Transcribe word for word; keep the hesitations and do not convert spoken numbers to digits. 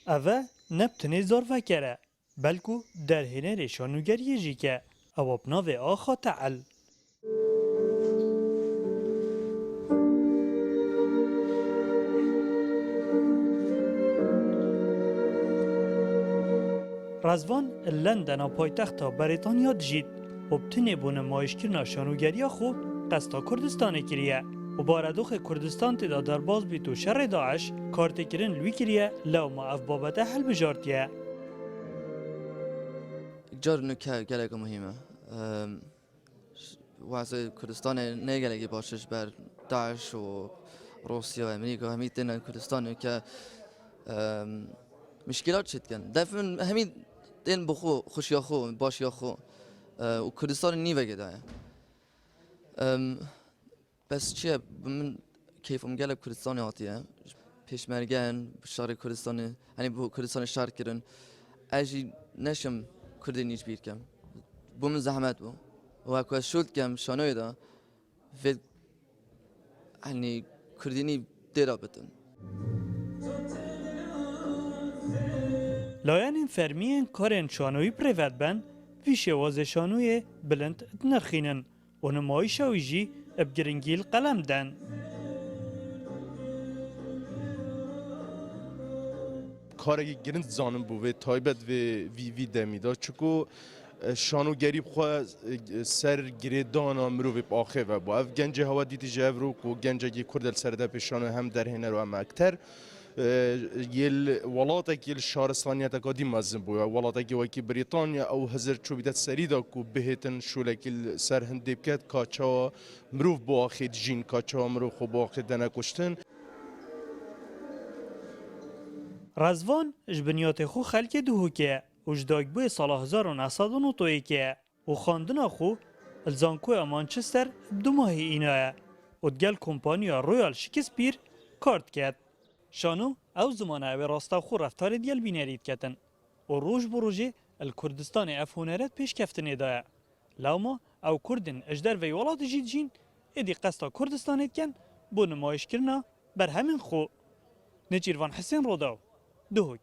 Ev e ne bi tenê zarveker e, belku derhênerê şanogeriyê jî ke ewa bi navê Axa Te'el. Rezvan li Lendena paytexta Berîtanya dijît û bi tinê bo nimayîşkirina şanogeriya xwe qesta Kurdistanê kiriye û baredoxê Kurdistan tê de derbas bît û şerê DAIŞ kartêkirin li wî kiriye, lewma ev babete hilbijartiye. Car nuke gelek muhîm e. Em, Wezê Kurdistanê ne gelekî baş e ji ber DAIŞ û Rûsya, Amerîka, hemî têne Kurdistanê ke, em, muşkîlat çêdikin. Def min hemî tên bi xwe, xweşiya xwe, başiya xwe, e, û Kurdistanê nîvekê daye. Em, Bes çi ye? Bi min keyfim gelek Kurdistanê hatiye. Pêşmergen, bi şerê Kurdistanê, hani bo Kurdistanê şer kirin. Ez jî neşim Kurdî nîş bîr kem. Bo min zehmet bû. Û wek ez şûl dikem şanoyê de, vê, hani Kurdînî tê de bitin. Layenên fermiyên karên şanoyî bi rê ve diben, vî şêwazê şanoyê bilind dinirxînin. û nimayîşa wî jî bi giringî li qelem den. Karekî giring dizanim bû vê taybet vê vî, vî demî de. Çiku, e, şanogerî bi xwe, e, ser girêdana mirovê bi axê ve bû. Ev gencê hewa dîtî ji ev ro ku gencekî Kurd li ser de pêşano hem derhêner û hem ekter. E, yê li welatekî li şaristaniyeteka dî mezin bûye. Welatekî wekî Brîtanya ew hizir çûbîte serî de ku bihêtin şûlekî li ser hindê biket, ka çawa mirov bo axê dijîn, ka çawa mirov xwe bo axê dene kuştin. Rezvan ji binyatê xwe xelkê Duhokê ye û ji dayikbûyê sala hezar û neh sed û nod û yekê ye. û xwendina xwe li Zankoya Manchester bi dumahî înaye û digel kompaniya Royal Shakespeare kar diket. Şano ew ziman e ew ê rastewxo reftarê digel bînerî diketin û roj bi rojê li Kurdistanê ev huneret pêşkeftinê de ye. Lewma ew Kurdên ji derveyî welatê jî dijîn êdî qesta Kurdistanê dikin bo nimayîşkirina berhemên xwe. Nêçîrvan Hisên, Rodaw, Duhok.